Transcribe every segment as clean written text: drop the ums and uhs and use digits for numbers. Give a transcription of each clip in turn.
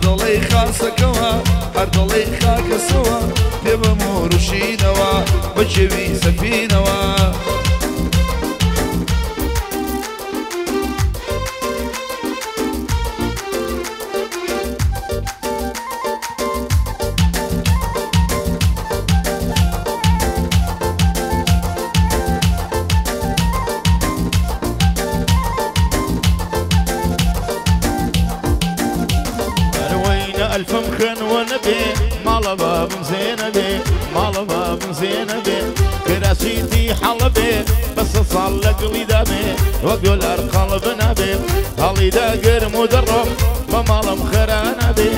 دڵی خاسەکەوە هەر دڵی خاکەسەوە پێ بە مۆرشینەوە بە کێوی سەفینەوە. ألف مخن ونبي مال باب زينبي مال باب زينبي كراسيتي حلبي بس صار قلي دابي وقول قلب نبي هالي داقر مدرب ما مال مخرانة بي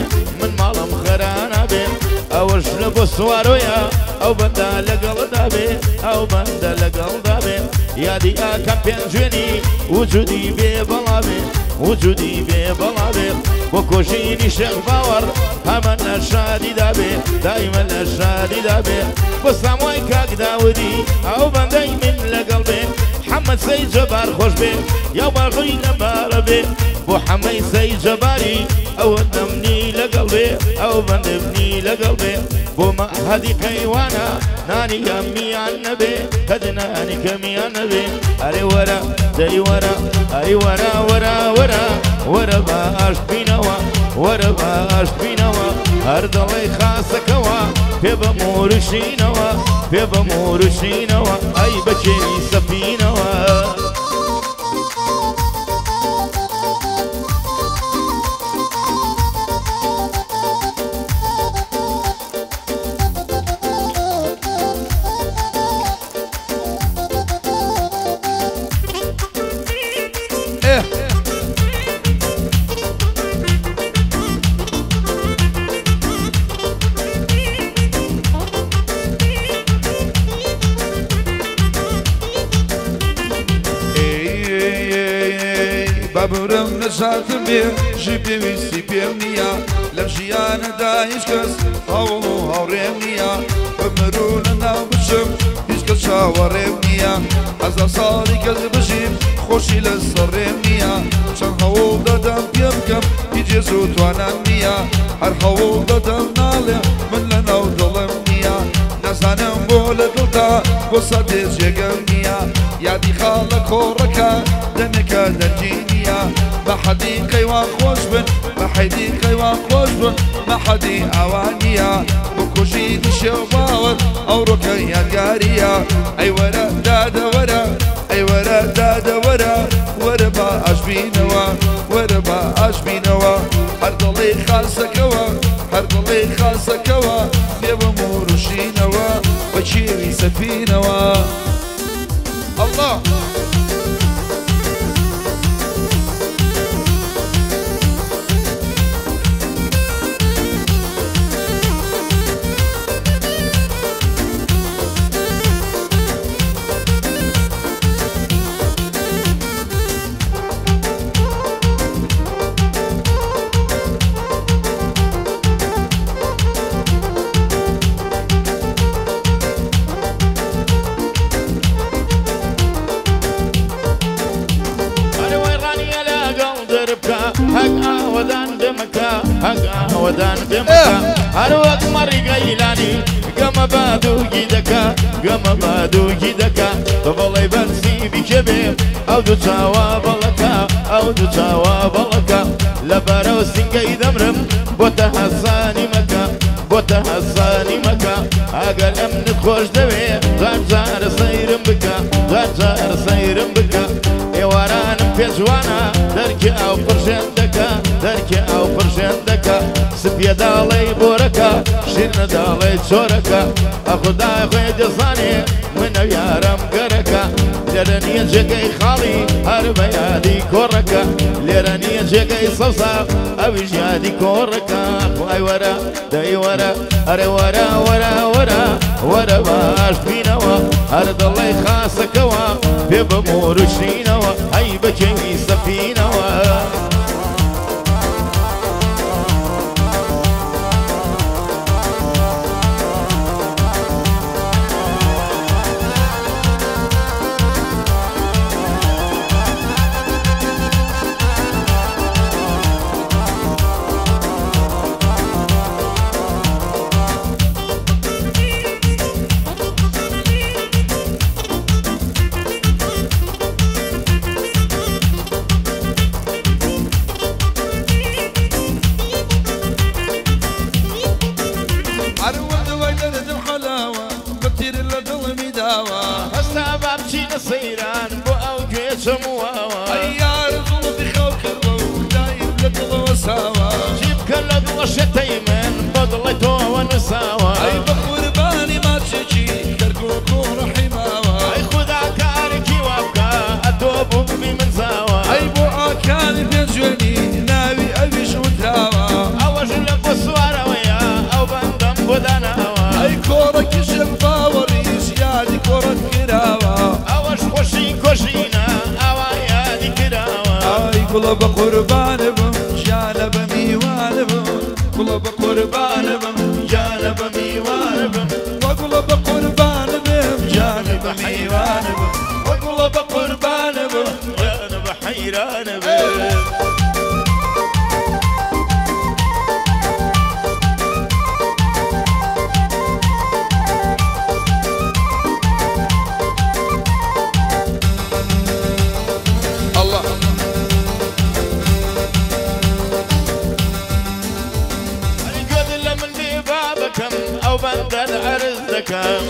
من مال مخرانة بي أو جلب سوارويا أو بندا لقل دابي أو بندا لقل دابي يا دي أكم بينجوني وجودي بي بلابي وجودي بي بلابي وكوشيني شيخ باور همن الشادي دابي دايما الشادي دابي بساموي كاك داودي او بندي من لقلبي محمد سي جبار خوش بي يا باغي نباربي بو حمي سي جباري او دمني لقلبي او بندبني لقلبي بو ما هذه قيوانا ناني يمي النبي كدناني كمي النبي اري ورا دي ورا اي ورا ورا ورا ورا باش بينوا ورا باش بينوا هر دڵی خاسەکەوە پێ بە مۆرشینەوە پێ بە مۆرشینەوە ئەی بە کێوی سەفینەوە. بابرم نەجاتم بێ ژی پێویستی پێم نییە لەم ژیانەدا هیچ کەس هەوڵ و هاوڕێم نییە بمرو لەناو بچم هیچ کەس چاوەڕێم نییە هەزار ساڵی کەس بژیم خۆشی لەسەر ڕێم نییە چەند هەوڵ دەدەم پێ بکەم هیچ هێز و توانام نییە هەر هەوڵ دەدەم ناڵێ من لەناو دڵم نییە نازانم بۆ لە دڵتا بۆ ساتێ جێگەم نییە یادی خاڵە کۆڕەکە دەمێکە دەرگی نییە بە حەدی قەیوان خۆش بن بە حەدی قەیوان خۆش بن بە حەدی ئاوان نییە بۆ کوژینی شێو باوەر ئەوڕۆکە یادگاریە ئەی وەرە دادە وەرە ئەی وەرە دادە وەرە وەرە با ئاشبینەوە وەرە با ئاشبینەوە هەر دڵی خاسەکەوە هەر دڵی خاسەکەوە پێ بە مۆرشینەوە بە کێوی سەفینەوە. الله ودان دمكا هروك مري غيلاني قام بادو جدكا قام بادو جدكا طبلي بنسي بكبير او دو تاوا بلكا او دو تاوا بلكا لبرو سنجي دمرم بوتا حساني مكا بوتا حساني مكا اقل امن خوش دوي زار سيرم بكا زار سيرم بكا ايواران بيجوانا دركي او قرشن دكا دركي او قرشن دكا سپیە داڵەی بۆرەکە شیرنە داڵەی چۆرەکە ئەخودای خۆی دەزانێ منە یارم گەرەکە لێرە نییە جێگەی خاڵی هەر بە یادی کۆڕەکە لێرە نییە جێگەی سەوزا ئەویش یادی کۆڕەکە خوای وەرە دەی وەرە ئەرێ وەرە وەرە وەرە وەرە باش بینەوە هەر دڵی خاسەکەوە پێ بە مۆرشینەوە ئەی بە کێوی سەفینەوە. بچینە سەیران بۆ ئەو گوێچەم واوە ئەی یار زوڵفی خەو کردوە و دایم لە دڵەوە ساوە چی بکە لە دڵە شێتەی من بە دڵی تۆوە نووساوە ئەی بە قوربانی ماچێکی کەرکوک و ڕەحیماوە ئەی خودا کارێکی وا بکە ئەتۆ بووبی من زاوە ئەی بۆ ئاکانی پێنجوێنی ناوی ئەویش وتراوە ئەوەش لە بۆ سوارەوەیە ئەو بەندەم بۆ داناوە ئەی کۆڕەکیشم باوەڕیش یادی کۆڕەت کراوە ئەوەش خۆشی کۆژینە ئاوا یادی کراوە ئای گوڵە بە قوربانە بم گیانە بە میوانە بم گوڵە بە قوربانە بم گیانە بە میوانە بم وەگوڵە بە قوربانە بم گیانە بە میوانە بم وەگوڵە بە قوربانە بم گیانە بە حەیرانە بم.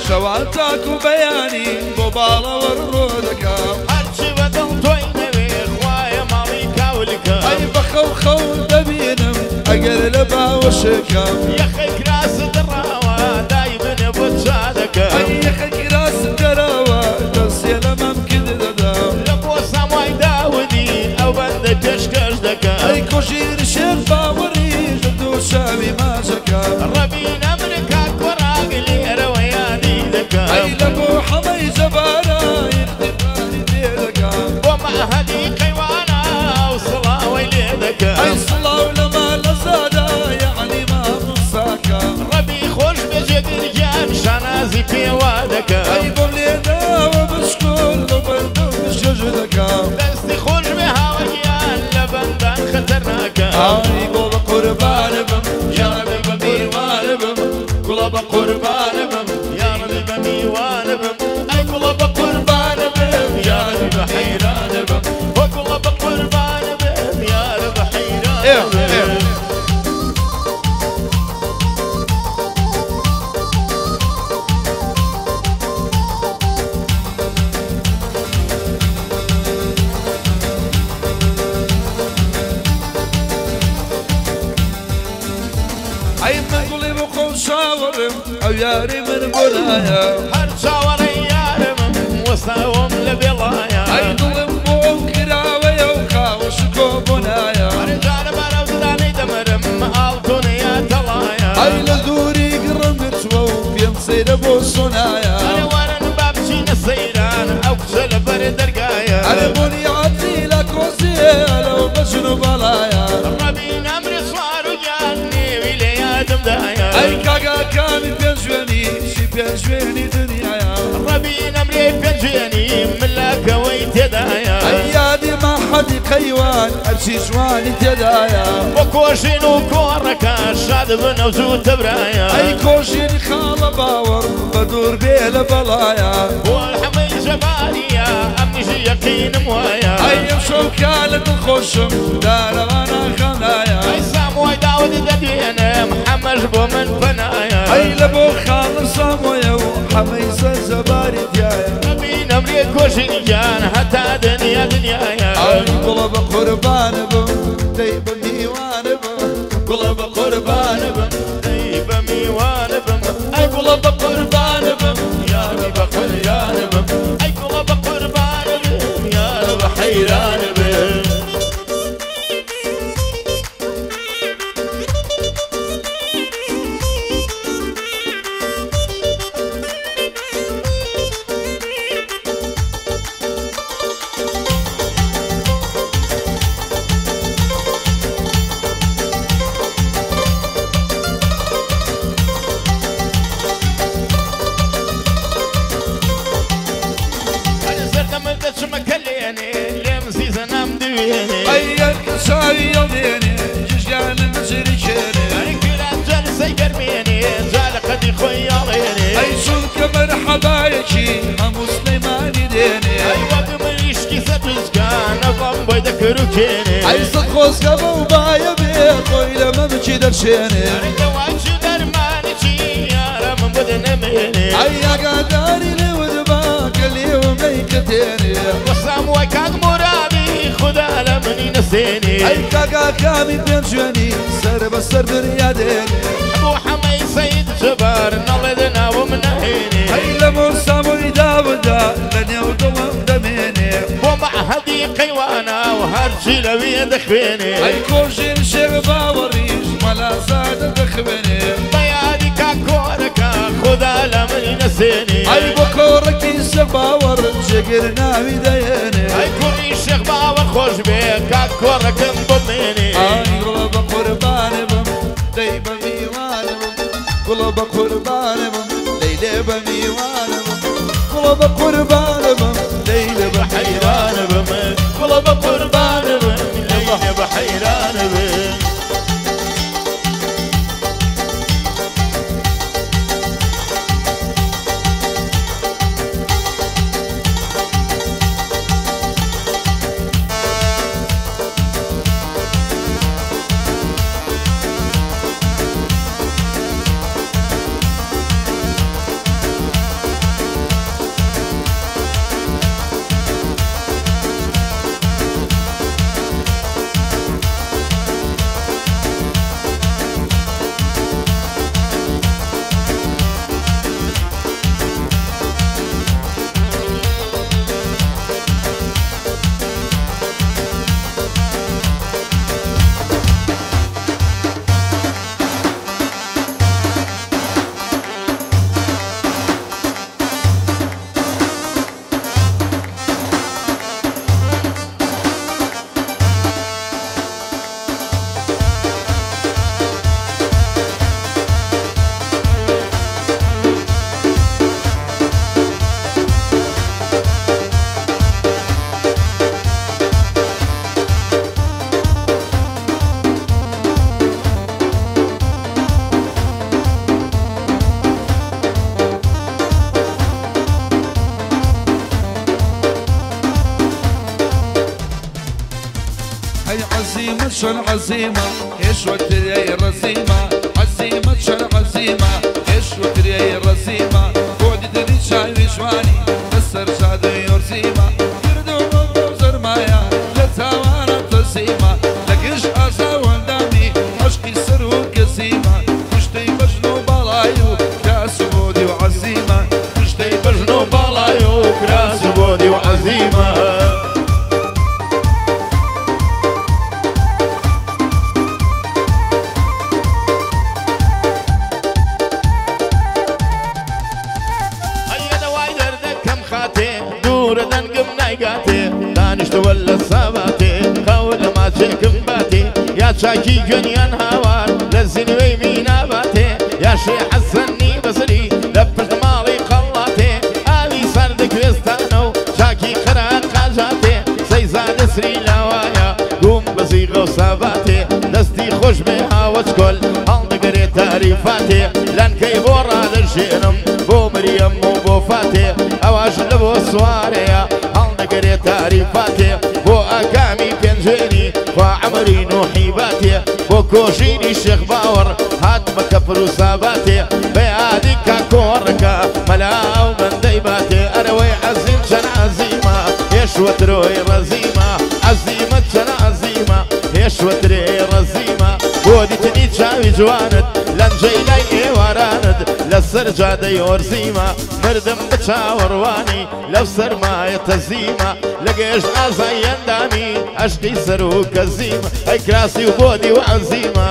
شەوان تاک و بەیانی بۆ باڵەوە ڕۆ دەکەم هەرچی بەدڵ تۆی نەوێ خوایە ماڵی کاولکەم ئەی بە خەو خەو دەبینم ئەگەر لە باوەشێکەم یەخەی کراست دڕاوە دای بنێ بۆ چادەکەم ئەی یەخەی کراست دەراوە دەستێ لە مەمکت دەدەم لە بۆ ساموای داودی ئەو بەندە پێشکەش دەکەم ئەی کۆژیر شێر باوەڕی لە دوو چاوی ماچەکەم ڕەبی نەمرکا کۆڕاگ لێرەوە یادی دەکەم ئەی لە بۆ حەمەی جەبارە ئیقتیباری لێ دەکەم بۆ مەهەدی قەیوانە و سڵاوەی لێ دەکەم ئەی سڵاو لەما لە زادە یەعنی مامۆستاکەم ڕەبی خۆش بێ جێگرگیان شانازی پێوە دەکەم ئەی بۆم لێداوە بشکۆل لەو بەندە بشێژ دەکەم دەستی خۆش بێ هاوەگیان لە بەندان خەتەرناکەم ئای گوڵ بە قوربانە بم گیانە بە میوانە بم گوڵە بە قوربانە بم یاڕەبی بە میوانە بم ئەی گوڵە بە قوربانە بم یاڕەبی بە حەیرانە بم وە گوڵە بە قوربانە بم یارە بە حەیرانە بم. ئەی من گوڵی بۆ خۆم چاوەڕێم ئەو یاری من بۆ نایە هەر چاوەڕێی یارمم وەستاوم لە بێڵایە ئەی دڵم بۆ ئەو کراوەیە و خاوەشکۆ بۆ نایە ئەرێ جارە بارە و ددانەی دەمرم ئاڵتونەیە تەڵایە ئەی لە دووری گڕم گرتووە و پێم سەیرە بۆ سۆنایە ئەرێ وەرن با بچینە سەیران ئەو کچە لەبەر دەرگایە ئەرێ بۆنی عەتری لە کۆزیە لەو بەژن و باڵایە ڕەبی نەمری سوار و گیان نێوی لێ یادم دایە ئەی کاگاکانی پێنجوێنی چی پێنجوێنی دنیایە ڕەبی نەمری پێنجوێنی ملاکەوەی تێدایە ئەی یادی ماحەدی قەیوان هەرچی جوانی تێدایە بۆ کۆژین و کۆڕەکە شاد بنەو زوو تەبرایە ئەی کۆژینی خاڵە باوەڕ بە دوور بێ لە بەڵایە بۆ حەمەی جەباریە ئەمنیش یەقینم وایە ئەی ئەم شەوکە لە دڵخۆشم دارەوانە خەنایە ئەی ساموای داود دەدوێنم حەمەش بۆ من پەنایە ئەی لە بۆ خاڵە سامۆیە و حەمەی سەر جەباری تیایە ڕەبی نەمرێ کۆژینی گیان هەتا دنیا دنیایە ئەی گوڵە بە قوربانە بم دەی بە میوانە بم گوڵە بە قوربانە بم دەی بە میوانە بم ئەی گوڵە بە قوربانە بم یارە بە حەیرانە بم ئەی گوڵە بە قوربانە بم یارە بە حەیرانە بم. ئەی چونکە مەرحەبایەکی هەموو سلەیمانی دێنێ ئەی وەک مریشکی سەرپشکان ئەڵام بۆی دەکروکێنێ ئەی سەد خۆزگە بەو بایە بێ خۆی لە مەمکی دەرچێنێ ئەرێ دەوای چ دەرمانی چی یارە من بۆ دەنەمێنێ ئەی ئاگاداری لێوت با کە لێوم نەیکردایە دێنێ وەسام وای کاک مورادی خودا لە منی نەسێنێ ئەی کاکاکامی پێنجوێنی سەر بە سەر دنیا دێنێ ئەبوو حەمەی سەید جەبار نەڵێ دەناوم نەهێنێ ئەی لە مۆسامۆی داودا لە نێو دڵم دەمێنێ بۆ مەعهەدی قەیوانە و هەرچی لەوێ دەخوێنێ ئەی کۆژین شێخ باوەڕیش مەلازادە دەخوێنێ بە یادی کاک کۆرەکە خودا لە منی نەسێنێ ئەی بۆ کۆڕەکی شێخ باوەڕ جێگر ناوی دەهێنێ ئەی کوڕی شێخ باوەڕ خۆش بێ کاک کۆڕەکەم بمێنێ ئای گوڵە بە قوربانە بم دەی بە میوانە بم گوڵە بە قوربانە بم لەیلێ بە میوانە بم گوڵە بە قوربانە بم لەیلێ بە حەیرانە بم گوڵە بە قوربانە بم لەیلێ بە حەیرانە بم عزيمة شن عزيمة ايش وتري رزيمة عزيمة شن عزيمة ايش وتري رزيمة بعد دري شاي جواني بسر شاد يرزيمة يردو زرمايا لتاوانا تزيمة لقش أسا وندامي عشقي سر وكزيمة مشتي بجنو بالايو كاس بودي وعزيمة مشتي بجنو بالايو كاس بودي وعزيمة چاکی گوێنیان هاوار لە زنوێی میناباتێ یا شێ حەسەنی بەسری لە پشت ماڵی قەڵاتێ ئاوی سەردە کوێستانە و چاکی قەرار قاژاتێ سەیزادە سری لاوایە گوم بەزی غەوساباتێ دەستی خۆش بێ هاوەچ کۆل هەڵدەگەرێ تاریفاتێ لەنکەی بۆ ڕادەژێنم بۆ مریەم و بۆ فاتێ ئەواش لە بۆ سوارەیە هەڵدەگەرێ تاریفاتێ بۆ ئاکامی پێنجوێنی خوا عەمری نوحی باتێ بۆ کۆژینی شێخ باوەڕ هاتمە کەپر و ساباتێ بە یادی کاکۆڕەکە مەلا و بەندەی باتێ ئەرەوەی عەزیم چەند عەزیمە هێشوەترۆی ڕەزیمە عەزیمە چەند عەزیمە هێشوەترێ ڕەزیمە بۆ دیتنی چاوی جوانت لەنجەی لای ئێوارانت لەسەر جادەی ئۆرزیمە مردم بە چاوەڕوانی لەو سەرمایە تەزیمە لە گەشت ئازای ئەندامی عەشقی سەر و کەزیمە ئەی کراسی و بۆدی و عەزیمە.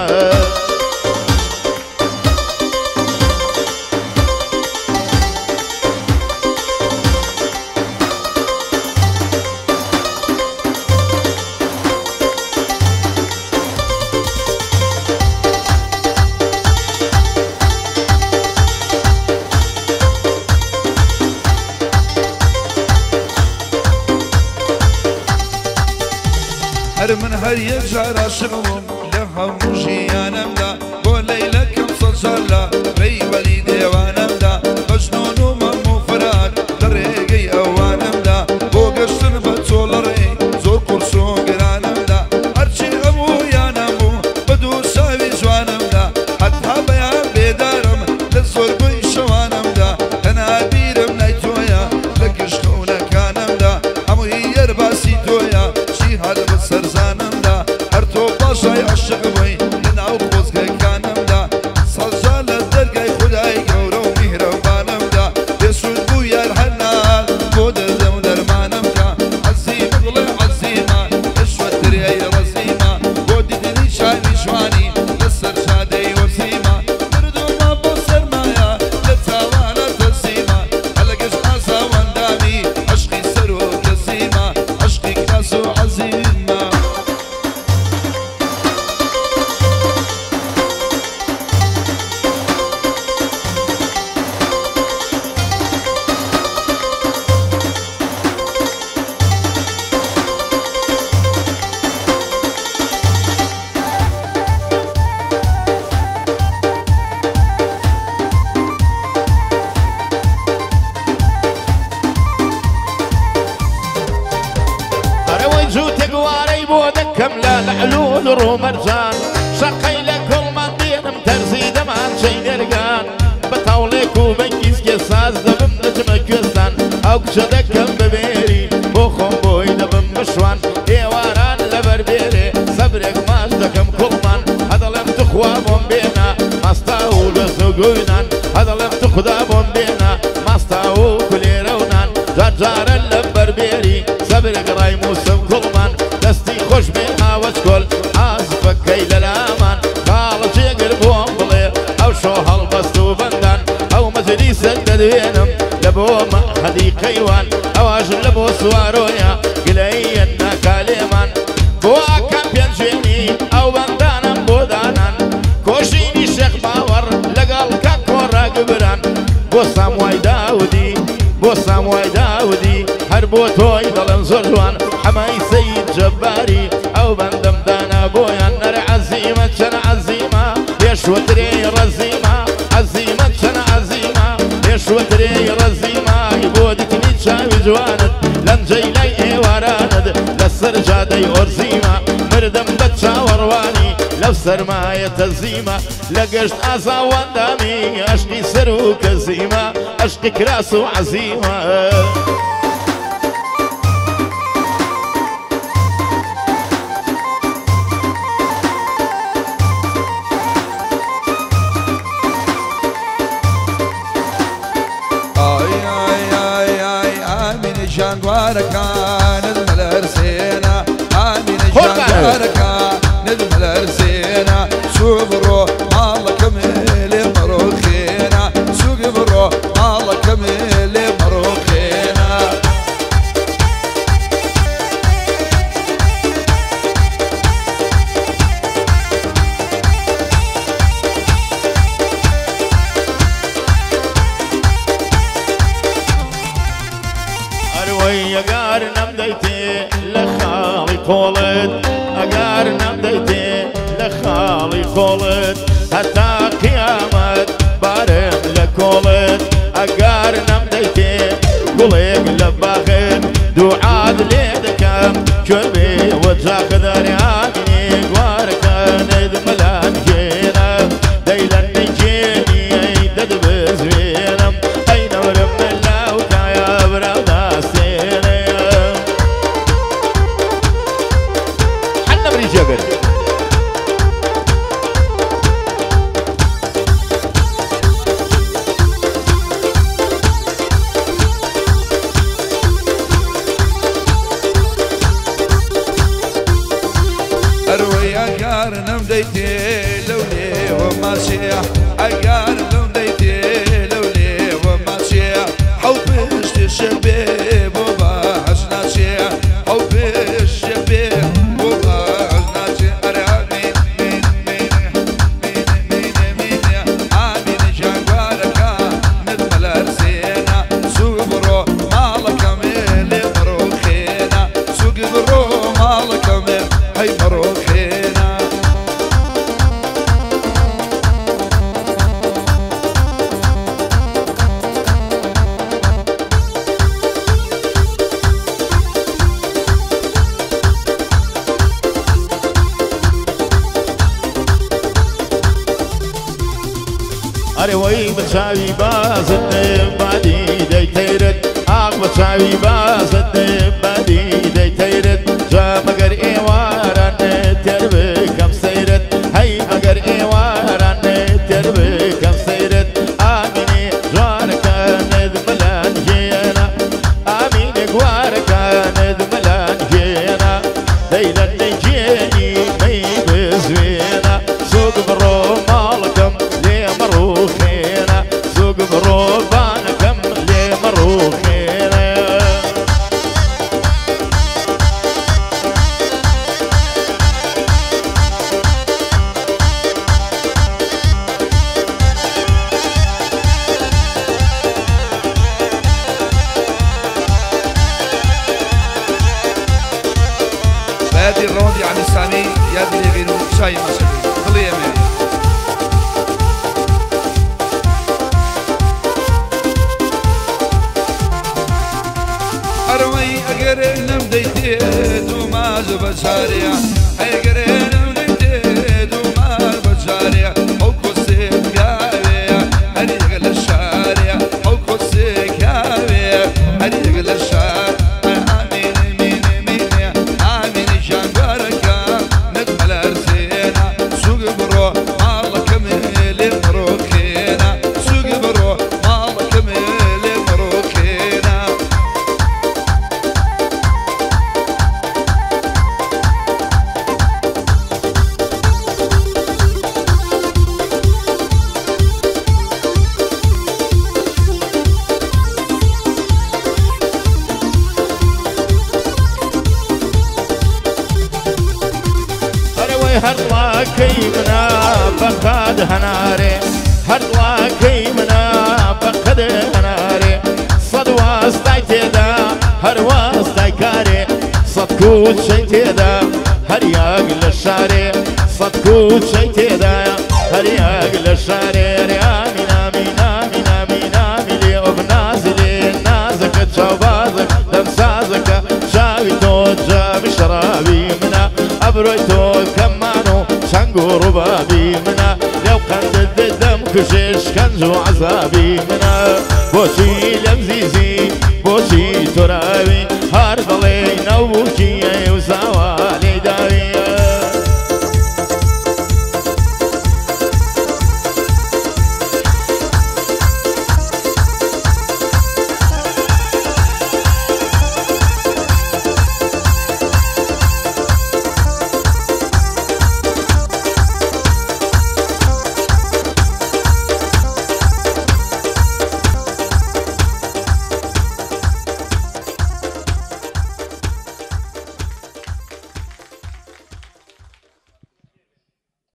هەر من هەر یەک جار عاشق بووم لە هەموو ژیانمدا بۆ لەیلەکەم سەد جار لە ڕێی وەلی دێوانمدا مەجنون و مەم و فەرات لە ڕێگەی ئەوانمدا بۆ گەشتن بە چۆڵەڕێ زۆر قورس و گرانمدا هەرچی هەموویانم بوو بە دوو چاوی جوانمدا هەتا بەیان بێدارم لە زۆربەی شەوانمدا تەنها بیرم لای تۆیە لە گشت خەونەکانمدا. دوڕ و مەرجان شەقەی لە کۆڵمان دێنم تەرزی دەمان چەی دەرگان بە تاوڵێک و بەگیسکێ ساز دەبم دەچمە کوێستان ئەو کچە دەکەم ببێری بۆ خۆم بۆی دەبم بشوان ئێواران لەبەر بێرێ سەبرێک ماچ دەکەم کوڵمان هەدەڵێم تخوا بۆم بێنە ماستا و لەز و گوینان هەدەڵێم تو خودا بۆم بێنە ماستا و کولێرەونان جارجارە لەبەر بێری سەبرێک ڕای موسم کوڵمان دەستی خۆش بێ ئاوەچ کۆل ئازفەکەی لەلامان خاڵە جێگر بۆم بڵێ ئەو شۆ هەڵبەست و بەندان ئەو مەجلیسە دەدوێنم لە بۆ مەحەدی قەیوان ئەواژ لە بۆ سوارۆیە گلەیەن ناکالێمان بۆ ئاکام پێنجوێنی ئەو بەندانم بۆ دانان کۆشینی شێخ باوەڕ لەگەڵ کاک کۆڕاگبران بۆ ساموای داودی بۆ ساموای داودی هەر بۆ تۆی دەڵێم زۆر جوان حەمای سەید جەباری ئەو بەندەم دانا بۆیان نەرە عەزیمە چەند عەزیمە پێشوەترێ ڕەزیمە عەزیمە چەند عەزیمە پێشوەترێ ڕەزیمە بۆ دیتنی چاوی جوانت لەنجەی لای ئێوارانت لەسەر جادەی ئۆرزیمە مردم بە چاوەڕوانی لەو سەرمایە تەزیمە لە گەشت ئازاواندامی ئەشقی سەر و کەزیمە ئەشقی کراس و عەزیمە. جانگوارەکان ندمەلەرسێنە ئامینە جانگوارەکان ندمەلەرسێنە سوو بڕۆ ماڵەکەم لێ مەڕۆخێنە سووگ بڕۆ ماڵەکەم لێ مەڕۆخێنە. ئەگار نەمدەیتێ لە خاڵی قۆڵت ئەگار نەمدەیتێ لە خاڵی قۆڵت هەتا قیامەت بارم لە کۆڵت ئەگار نەمدەیتێ گوڵێک لە باخت دوعات لێ دەکەم کوێ بێ وەجاخداری ئامینێ گوارەکە نەدمەلان گێنە دەیلەن نەگێنی ئەی دەدبزوێنم ئەی نەورم لاوکایە براودا ئەرەوەی بە چاوی بازت بادی دەیتەیرت ئاخ بە چاوی بازت بادی دەیتەیرت جا مەگەر ئێواران تێر بکەم سەیرت هەی مەگەر ئێواران تێر بکەم سەیرت ئامینێ جوانەکانت ملان گێنە ئامینێ گوارەکانت ملان گێنە دەیلەن نەگێنی مەی بزوێنە سوک بڕۆ ماڵەکەم لێ مەڕوخێنە سوک بڕۆ بانەکەم لێ مەڕوخێنە. بادي الروندي عم السامي يا بليغينو شاي ما شبي ضلي يمين أروي أقرنم ديتي دوما زبشاريا أقرنم ديتي کووچەی تێدا هەریاک لە شارێ سەد کووچەی تێدایە هەریاک لە شارێ ئامین ئامین ئامین ئامین ئامین لێ ئۆف نازلێ نازەکە چاوبازەک دەمسازەکە چاوی تۆ جامی شەرابی منە ئەبرۆی تۆ کەممان و چەنگ و ڕوبابی منە لێو قەندت دەدەم کوژێ شکەنج و عەزابی منە بۆچی لەم زیزی